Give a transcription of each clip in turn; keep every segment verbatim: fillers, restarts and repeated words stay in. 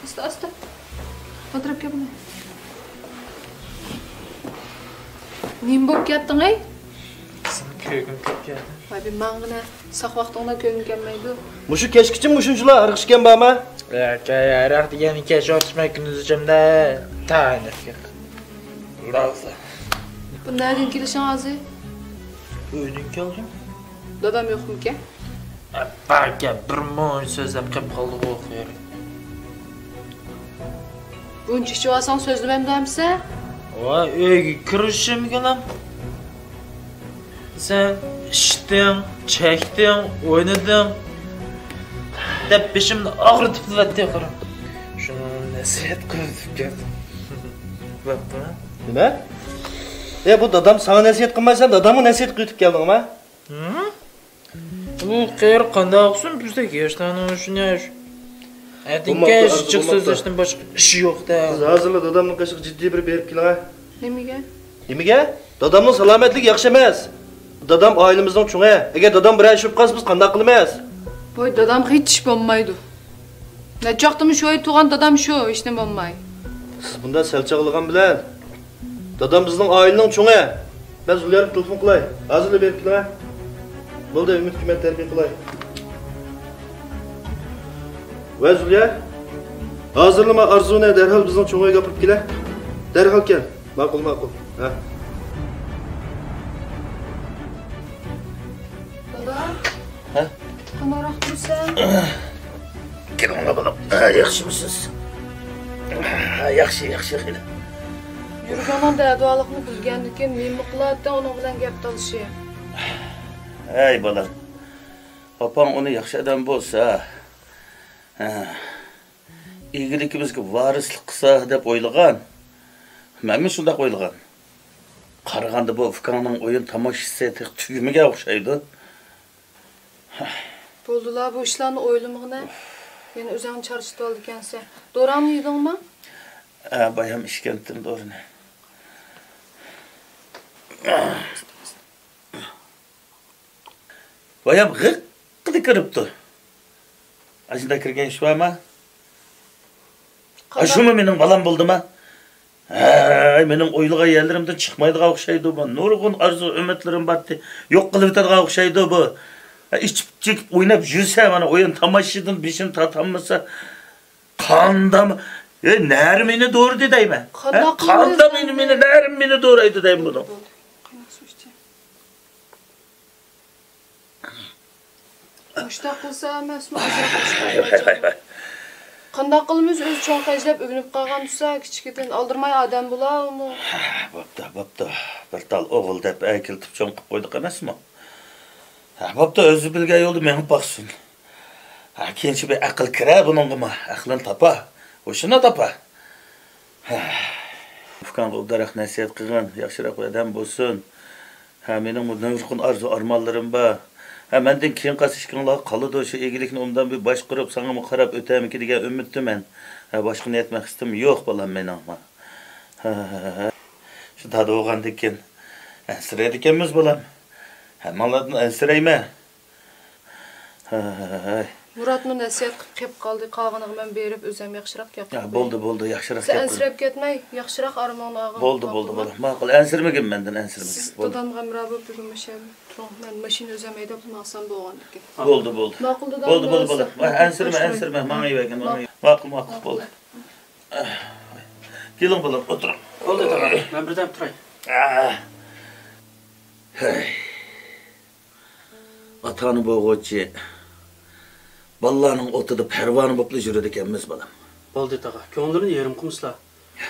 ئاستا، ئاستا. ئولتۇرۇپ كەل بۇنى. نېمە بولۇپ كەتتىڭ، ئەي؟ قىزىم، كۆرگۈم كېلىپ كەلدى. ۋاي، بىر ماڭغىنە. ساق ۋاقتىڭدا كۆرگۈم كەلمەيدۇ. مۇشۇ كەچكىچە مۇشۇنچىلا ھەرقىش ئىكەن بارما؟ ھەرەق دېگەن كەچ ئوخشىماي كۈندۈز ئىچىمدە تەنەتكە. بۇ نەدىن كېلىشىڭ ھازىر؟ ئۆيدىن كەلدىم. دادام يوقمىكەن؟ باركەن، بىر مۇنچە سۆزلەپ قېلىپ قالدىغۇ خېرى. بۇنچە ئىچىۋالساڭ سۆزلىمەمدۇ ئەمسە؟ ۋاي، ئۆيگە كىرىشىمگىلا سەن ئىچتىڭ، چەكتىڭ، ئوينىدىڭ دەپ بېشىمنى ئاغرىتىپ قىلىۋەتتى قارا. شۇنىڭ نەسىھەت قىلىۋېتىپ كەلدىم. بوپتۇ. نېمە؟ ئە، بۇ دادام ساڭا نەسىھەت قىلماي، سەن دادامغا نەسىھەت قىلىۋېتىپ كەلدىڭما؟ ھە؟ ئۇ قېرى قانداق قىلسۇن، بىزدەك ياشلارنىڭ ئىشىنى. ئەتىگەن بولماپتۇ، جىق سۆزلەشتىن باشقا ئىشى يوق-دە. سىز ھازىرلا دادامنىڭ قېشىغا جىددىي بىر بېرىپ كېلىڭە. نېمىگە؟ نېمىگە؟ دادامنىڭ سالامەتلىكى ياخشى ئەمەس. دادام ئائىلىمىزنىڭ چوڭى. ئەگەر دادام بىرەر ئىش بولۇپ قالسا، بىز قانداق قىلىمىز؟ ۋاي، دادامغا ھېچ ئىش بولمايدۇ. نەچچە ۋاقىتتىن شۇ ئۆيدە تۇرغان دادام شۇ، ھېچنېمە بولماي. سىز بۇنداق سەل چاغلىغان بىلەن، دادام بىزنىڭ ئائىلىنىڭ چوڭى. مەن زۇليارغا تېلېفون قىلاي. ھازىرلا بېرىپ كېلىڭە. بولدى، ئۈمىدكە مەن تەربىيە قىلاي. ۋە زۇليار، ھازىرلىما ئارزۇنى دەرھال بىزنىڭ چوڭ ئۆيگە ئاپىرىپ كېلە. دەرھال كەل. ماقۇل، ماقۇل. ھە. دادا. ھە؟ قانداقراق تۇرىسەن؟ كېلىڭلار بالام. ھە، ياخشىمۇسىز؟ ھە، ياخشى، ياخشى خېلى. يۈرىكىڭنىڭ دەردۇھالىقىنى بىلگەندىكىن نېمە قىلاتتىڭ ئۇنىڭ بىلەن گەپ تالىشىپ؟ ھەي بالام، ئاپاڭ ئۇنى ياخشى ئادەم بولسا، ھە، ئىگىلىكىمىزگە ۋارىسلىق قىلسا دەپ ئويلىغان. مەنمۇ شۇنداق ئويلىغان. قارىغاندا بۇ ئۇكاڭنىڭ ئويۇن تاماشىسى تېخى تۈگىمىگەن ئوخشايدۇ. بولدىلا، بۇ ئىشلارنى ئويلىمىغىنە. يەنە ئۆزۈڭنى چارچىتىۋالىدىكەنسەن. دورىڭنى يېدىڭمۇ؟ ھە، بايام ئىچكەنتىم دورىنى. بايام غىققىدە كىرىپتۇ. ئاشۇنداق كىرگەن ئىش بارما؟ قانداق؟ ئاشۇمۇ مېنىڭ بالام بولدىما؟ ھەي، مېنىڭ ئويلىغان يەرلىرىمدىن چىقمايدىغان ئوخشايدۇ بۇ. نۇرغۇن ئارزۇ ئۈمىدلىرىم بارتتى. يوق قىلىۋېتىدىغان ئوخشايدۇ بۇ. ئىچىپ چېكىپ ئويناپ يۈرسە، مانا ئويۇن تاماشىدىن بېشىنى تارتالمىسا، قانداق؟ ئەي، نەرى مېنى دورىدى دەيمەن. قانداق قىلىمىز؟ قانداق مېنى، مېنى، نەرى مېنى دورايدۇ دەيمەن بۇنىڭ. بولدى، بولدى. قايناق سۇ ئىچە. مۇشتاق قىلسا ئەمەسمۇ ئازراق مۇشتاق. ۋاي، ۋاي، ۋاي، ۋاي. قانداق قىلىمىز، ئۆزى چوڭ خەجلەپ ئۆگىنىپ قالغان تۇرسا، كىچىكىدىن ئالدىرىماي ئادەم بولا ئۇمۇ. بوپتۇ، بوپتۇ. بىر تال ئوغۇل دەپ ئەكېلىتىپ چوڭ قىلىپ قويدۇق ئەمەسمۇ؟ ھە، بوپتۇ، ئۆزى بىلگەن يولدا مېڭىپ باقسۇن. ھە، كېيىنچە بىر ئەقىل كىرە بۇنىڭغىمۇ، ئەقلىنى تاپا، ھوشىنى تاپا. ھە، ئۇكاڭغا ئوبدانراق نەسىھەت قىلغىن، ياخشىراق بىر ئادەم بولسۇن. ھە، مېنىڭمۇ نۇرغۇن ئارزۇ-ئارمانلىرىم بار. ھە، مەندىن كېيىن قالسا ئىككىڭلارغا قالىدۇ، شۇ ئىگىلىكنى ئوبدان بىر باشقۇرۇپ، ساڭىمۇ قاراپ ئۆتەرمىكىن دېگەن ئۈمىدتىمەن. ھە، باشقا نىيەت مەقسىتىم يوق، بالام مېنىڭمۇ. ھە، ھە، ھە، ھە. شۇ دادا بولغاندىكىن ئەنسىرەيدىكەنمىز، بالام. ھەممىڭلاردىن ئەنسىرەيمەن. ھەي. مۇراتمۇ نەسىھەت قىلىپ قېلىپ قالدى، قالغىنىغا مەن بېرىپ ئۆزۈم ياخشىراق گەپ قىلىپ بولدى، بولدى، ياخشىراق گەپ قىلىپ. سەن ئەنسىرەپ كەتمەي، ياخشىراق ئارمىڭنى ئالغىن. بولدى، بولدى، ماقۇلمۇ؟ بالام. ماقۇل، ئەنسىرىمىگىن مەندىن، ئەنسىرىمىگىن. سىز دادامغا ھەمراھ بولۇپ بۈگۈن مۇشۇ يەردە تۇرۇڭ، مەن ماشىنا ئۆزۈم ھەيدەپ ماڭسام بولغاندىكىن. بولدى، بولدى. ماقۇل، دادام. بولدى، بولدى، بالام. ئەنسىرىمە، ئەنسىرىمە، ماڭىۋەرگىن، ماڭىۋەرگىن. ماقۇل، ماقۇل، بولدى. كېلىڭ، بالام، ئولتۇرۇڭ. بولدى، دادا، مەن بىردەم تۇراي. ھەي. ئاتا-ئانا بولغۇچى بالىلارنىڭ ئوتىدا پەرۋانە بولۇپلا يۈرىدىكەنمىز، بالام. بولدى، تاغا، كۆڭۈللىرىنى يېرىم قىلمىسىلا.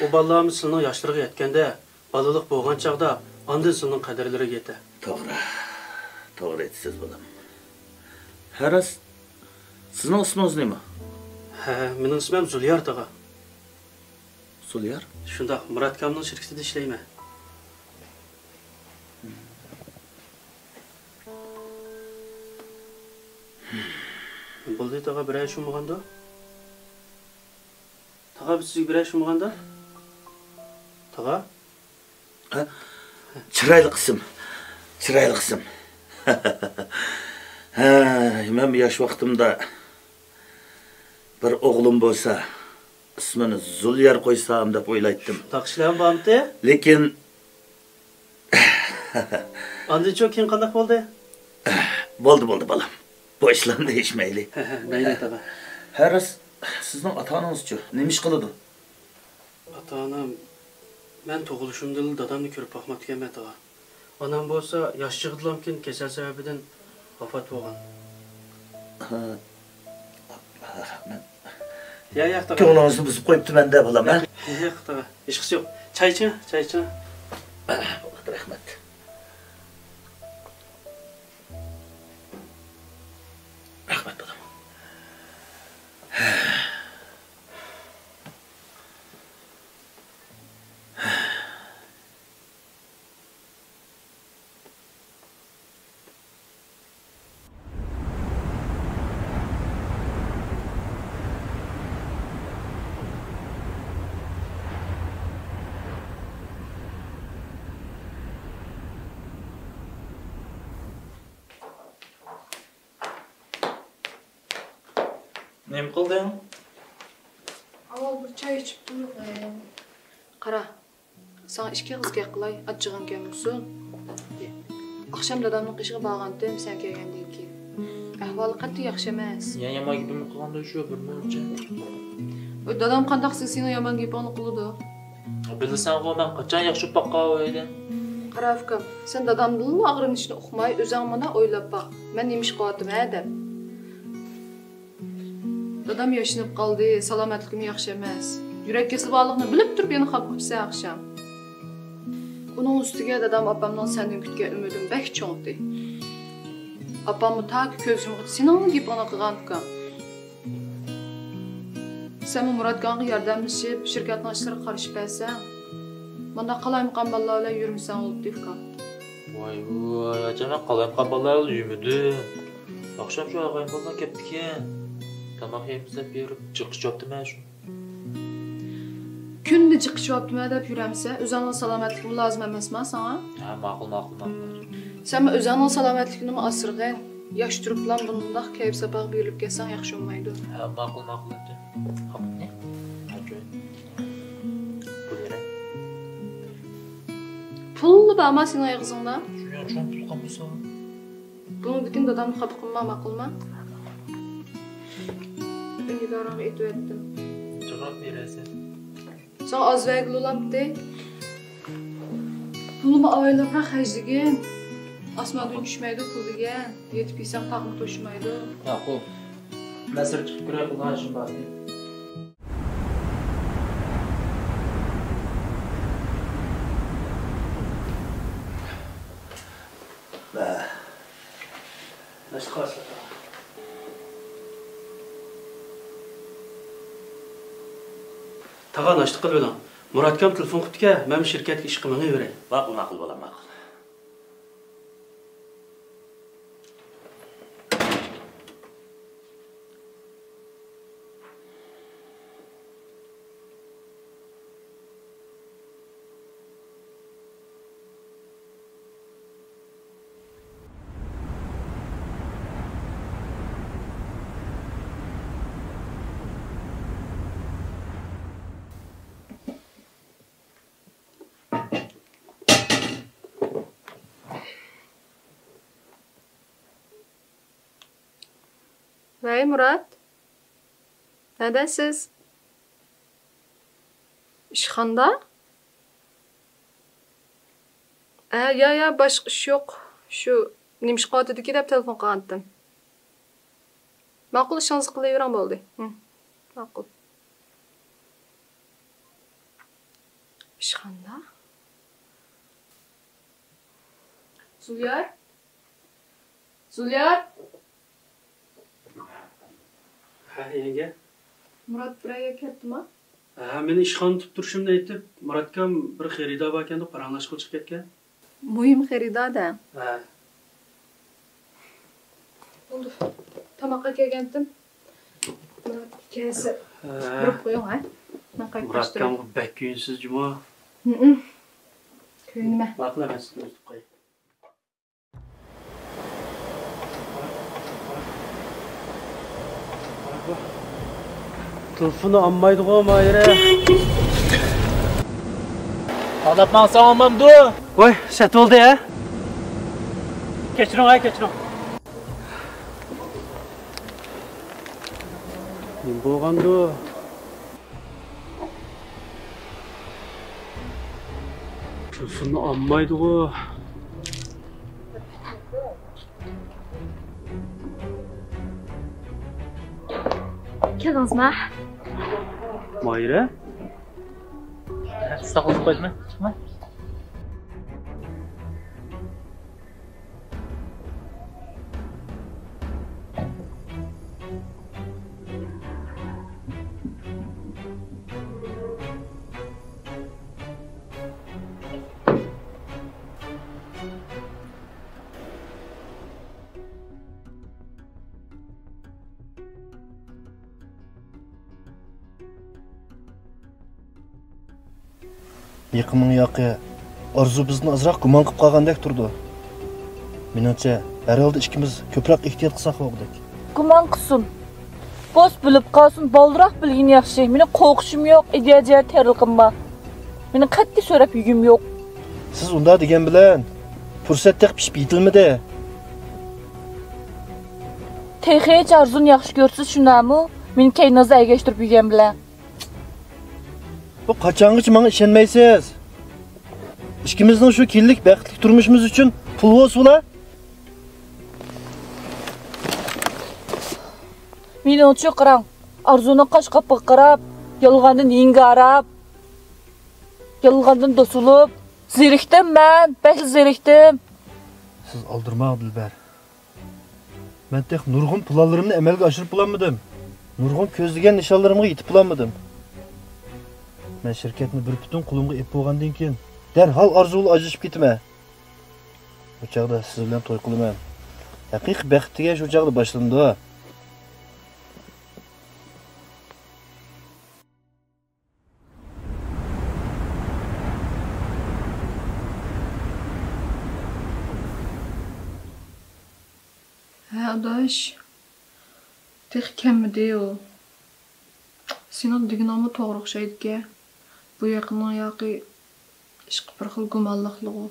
ئۇ بالىلارمۇ سىلىنىڭ ياشلىرىغا يەتكەندە، بالىلىق بولغان چاغدا، ئاندىن سىلىنىڭ قەدىرلىرىگە يېتە. توغرا. توغرا ئېيتىسىز، بالام. ھە، راست. سىزنىڭ ئىسمىڭىز نېمە؟ ھە، مېنىڭ ئىسمىم زۇليار، تاغا. زۇليار؟ شۇنداق، مۇرات ئاكامنىڭ شىركىتىدە ئىشلەيمەن. بولدى، تاغا، بىرەر ئىش بولمىغاندۇ؟ تا ئاپا، سىزگە بىرەر ئىش بولمىغاندا؟ تاغا؟ ھە؟ چىرايلىق ئىسىم. چىرايلىق ئىسىم. ھەي، مەن ياش ۋاقتىمدا بىر ئوغلۇم بولسا، ئىسمىنى زۇليار قويسام دەپ ئويلايتتىم. شۇنداق ئىشلارمۇ بارمىتى؟ لېكىن ئاندىنچۇ كېيىن قانداق بولدى؟ بولدى، بولدى، بالام. بۇ ئىشلارنى دېيىشمەيلى. مەيلى، تاغا. ھە، راست، سىزنىڭ ئاتا-ئانىڭىزچۇ؟ نېمە ئىش قىلىدۇ؟ ئاتا-ئانام، مەن تۇغۇلۇشۇمدىلا دادامنى كۆرۈپ باقماپتىكەنمەن، تاغا. ئانام بولسا ياش چېغىدىلامكىن كېسەل سەۋەبىدىن ۋاپات بولغان. ھە. مەن يا، ياق، تاغا. كۆڭلىڭىزنى بۇزۇپ قويۇپتىمەن-دە، بالام، ھە؟ ياق، ياق، تاغا. ھېچقىسى يوق. چاي ئىچىڭ، چاي ئىچىڭ. بولدى، رەھمەت. رەھمەت، بالام. نېمە قىلدىڭ؟ ئاۋۋال بىر چاي ئىچىپ تۇرۇڭ. قارا، ساڭا ئىككى ئېغىز گەپ قىلاي، ئاچچىقىڭ كەلمىسۇن. ئاخشام دادامنىڭ قېشىغا بارغانتىم، سەن كەلگەندىن كېيىن. ئەھۋالى قەتئىي ياخشى ئەمەس. يا، يامان گېپىمنى قىلغاندۇ شۇ بىر مۇنچە. ۋاي، دادام قانداق سېنىڭ يامان گېپىڭنى قىلىدۇ؟ بىلىسەنغۇ، مەن قاچان ياخشى بولۇپ باققان ئۆيدە. قارا ئۇكام، سەن دادامدىنلا ئاغرىنىشنى ئۇقماي، ئۆزۈڭ مانا ئويلاپ باق، مەن نېمە ئىش قىلىۋاتىمەن دەپ. دادام ياشىنىپ قالدى، سالامەتلىكىمۇ ياخشى ئەمەس. يۈرەك كېسىلى بارلىقىنى بىلىپ تۇرۇپ يەنە خاپا قىپسەن ئاخشام. ئۇنىڭ ئۈستىگە دادام ئاپامنىڭ سەندىن كۈتكەن ئۈمىدىمۇ بەك چوڭتى. ئاپاممۇ تاكى كۆز يۇمغۇچە سېنىڭلا گېپىڭنى قىلغان ئۇكام. سەنمۇ مۇراتكانغا ياردەملىشىپ، شىركەتنىڭ ئىشلىرىغا قارىشىپ بەرسەڭ، مانداق قالايمىقان بالىلار بىلەن يۈرمىسەڭ بولاتتى ئۇكام. ۋاي ۋاي، ئاچا، مەن قالايمىقان بالىلار بىلەن يۈرمىدىم. ئاخشام شۇ ئاغايىن بالىلار كەپتىكەن. تاماق يەيمىز دەپ بېرىپ جىق ئىچىۋاپتىمەن شۇ. كۈندە جىق ئىچىۋاپتىمەن دەپ يۈرەمسەن؟ ئۆزۈڭنىڭ سالامەتلىكىمۇ لازىم ئەمەسما ساڭا؟ ھە، ماقۇل، ماقۇل، ماقۇل. سەنمۇ ئۆزۈڭنىڭ سالامەتلىكىنىمۇ ئاسرىغىن. ياش تۇرۇپلا بۇنداق كەيپ-ساپاغا بېرىلىپ كەتسەڭ ياخشى بولمايدۇ. ھە، ماقۇل، ماقۇل، ئاچا. پۇل بېرەي. پۇللا بارما سېنىڭ ئېغىزىڭدا؟ شۇ ياخشى پۇل قالمىسا. بۇنىڭدىن كېيىن دادامنى خاپا قىلما، ماقۇلما؟ ئۈندىدارىڭغا ئېيتىۋەتتىم. جاۋاب بېرەرسەن. ساڭا ئاز بەرگىلى بولامتى؟ پۇلنىمۇ ئاۋايلاپراق خەجلىگىن. ئاسماندىن چۈشمەيدۇ پۇل دېگەن. يېتىپ يېسەڭ تاغمۇ توشمايدۇ. ماقۇل. مەن سىرتقا چىقىپ كىرىپ قىلغان ئىشىم بار. تاغا، ناشتا قىلىۋېلىڭ. مۇراتكام تېلېفون قىپتىكەن، مەن شىركەتكە ئىشقا مېڭىۋېرەي. ماقۇل، ماقۇل، بالام، ماقۇل. ۋەي، مۇرات. نەدە سىز؟ ئىشخانىدا؟ ھە، يا، يا، باشقا ئىش يوق. شۇ نېمە ئىش قىلىۋاتىدىكى دەپ تېلېفون قىلغانتىم. ماقۇل، ئىشىڭىزنى قىلىۋېرىڭ، بولدى. ھىم، ماقۇل. ئىشخانىدا؟ زۇليار؟ زۇليار! ھە، يەڭگە. مۇرات بىر يەرگە كەتتىما؟ ھە، مېنى ئىشخانىدا تۇتۇپ تۇرۇشۇمنى ئېيتىپ، مۇراتكام بىر خېرىدار باركەن دەپ پاراڭلاشقىلى چىقىپ كەتكەن. مۇھىم خېرىدار دە. ھە. بولدى. تاماققا كەلگەنتىم. مۇرات كەلسە ھە. بۇرۇپ قويۇڭ، ھە؟ مەن قايتىپ مۇرات ئاكامغا بەك كۆيۈنىسىز جۇمۇ. ھىم. كۆيۈنمە. ماقۇل، مەن سىزنى ئۇزىتىپ قوياي. تېلېفوننى ئالمايدىغۇ ماھىرە. ئالاپ ماڭساڭ ئالمامدۇ؟ ۋاي، سەت بولدى ھە؟ كەچۈرۈڭ ھە، كەچۈرۈڭ. نېمە بولغاندۇ؟ تېلېفوننى ئالمايدىغۇ. كەلدىڭىزمۇ؟ ماھىرە؟ ساقلىق قويدىمەن. يېقىننىڭ ياقى ئارزۇ بىزدىن ئازراق گۇمان قىلىپ قالغاندەك تۇرىدۇ. مېنىڭچە، ھەر ھالدا ئىككىمىز كۆپرەك ئېھتىيات قىلساق بولغۇدەك. گۇمان قىلسۇن. بولسا بىلىپ قالسۇن، بالدۇرراق بىلگىنى ياخشى. مېنىڭ قورقۇشۇم يوق، ئىدىيە جەھەتتە تەييارلىقىم بار. مېنىڭ قەتئىي سۆرەپ يېگۈم يوق. سىز ئۇنداق دېگەن بىلەن، پۇرسەت تېخى پىشىپ يېتىلمىدى. تېخىچە ئارزۇنى ياخشى كۆرسىز شۇنداقمۇ؟ مېنى كەينىڭىزدا ئەگەشتۈرۈپ يۈرگەن بىلەن. بۇ قاچانغىچە ماڭا ئىشەنمەيسىز؟ ئىككىمىزنىڭ شۇ كېيىنلىك بەختلىك تۇرمۇشىمىز ئۈچۈن پۇل بولسىلا. مېنىڭچۇ قاراڭ، ئارزۇنىڭ قاش قاپىقىغا قاراپ، يالغاندىن يىڭگاراپ، يالغاندىن دوست بولۇپ، زېرىكتىم مەن، بەكلا زېرىكتىم. سىز ئالدىرىماڭ، دىلبەر. مەن تېخى نۇرغۇن پىلانلىرىمنى ئەمەلگە ئاشۇرۇپ بولالمىدىم. نۇرغۇن كۆزلىگەن نىشانلىرىمغا يېتىپ بولالمىدىم. مەن شىركەتنى بىر پۈتۈن قولۇمغا ئېلىپ بولغاندىن كېيىن، دەرھال ئارزۇ بىلەن ئاجرىشىپ كېتىمەن. ئۇ چاغدا سىز بىلەن توي قىلىمەن. ھەقىقىي بەخت دېگەن شۇ چاغدا باشلىنىدۇ. ھە، ئاداش. تېخى كەلمىدى ئۇ. سېنىڭ دېگىنىڭمۇ توغرا ئوخشايدىكەن. بۇ يېقىننىڭ ياقى ئىشقا بىر خىل گۇمانلىقلىغۇ.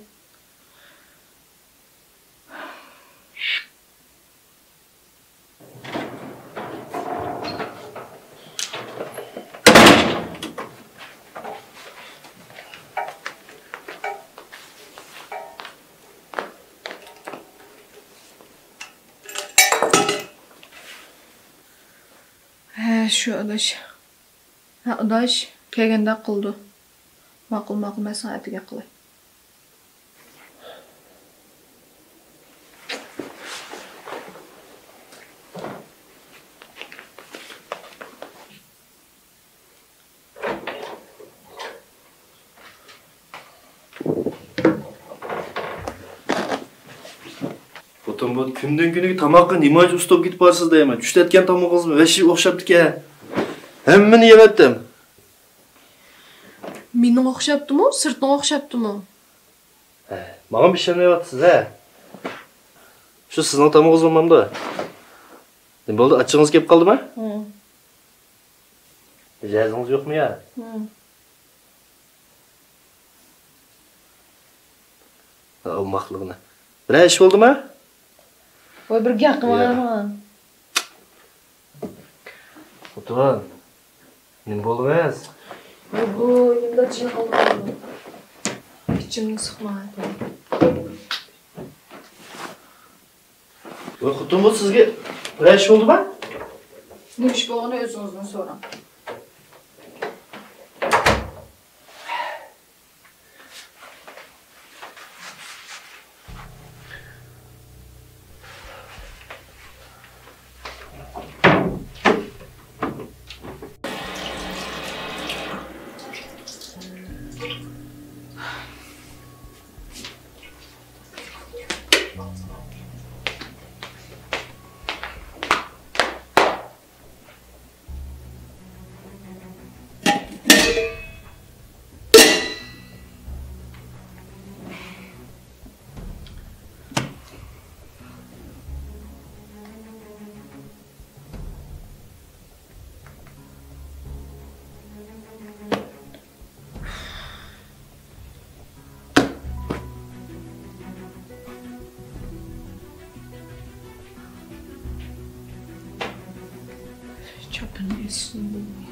ھە، شۇ ئاداش. ھە، ئاداش، كەلگەندە قىلىدۇ. ماقۇل، ماقۇل، مەن ساڭا ئەتىگە قىلاي. خوتۇن بۇ كۈندىن كۈنگە تاماققا نېمانچە ئۇستا بولۇپ كېتىپ بارسىز دەيمەن. چۈشتە ئەتكەن تامىقىڭىزمۇ ۋەھشىي ئوخشاپتىكەن. ھەممىنى يەۋەتتىم. مېنىڭ ئوخشاپتىمۇ، سىرتنىڭ ئوخشاپتىمۇ؟ ھە، ماڭا ئىشەنمەيۋاتىسىز ھە. شۇ سىزنىڭ تامىقىڭىز بولمامدۇ؟ نېمە بولدى، ئاچچىقىڭىز كېلىپ قالدىمۇ؟ ھە. مىجەزىڭىز يوقمۇ يا؟ ھە. ئوماقلىقنى. بىرەر ئىش بولدىمۇ؟ ۋاي، بىر گەپ قىلىڭ. خوتۇن، نېمە بولدىڭىز؟ ۋاي، بۇ يېنىمدا جىن قالدى. ئىچىمنى سىقما. ۋاي خوتۇن، بۇ سىزگە بىرەر ئىش بولدىمۇ؟ نېمە ئىش بولغىنى ئۆزىڭىزدىن سوراڭ. چاپىنى ئېسىسىنى بولماي.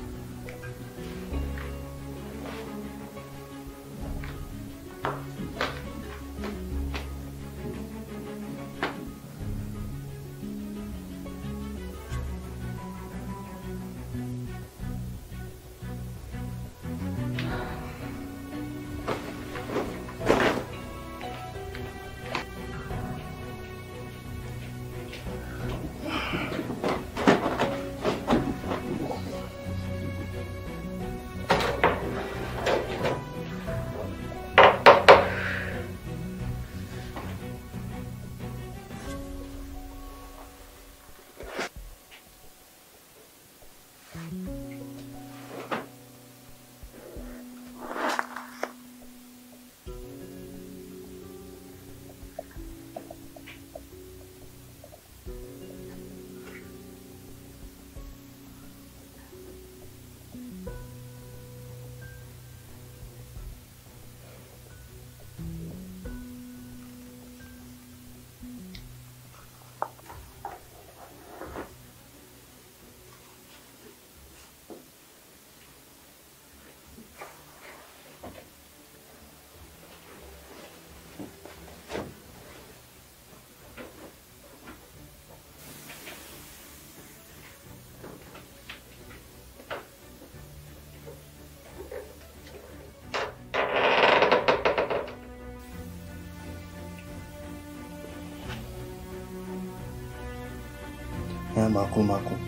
ھە، ماقۇل، ماقۇل.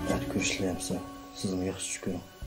ئەتە كۆرۈشەيلى ئەمىسە. سىزمۇ ياخشى چۈش كۆرۈڭ.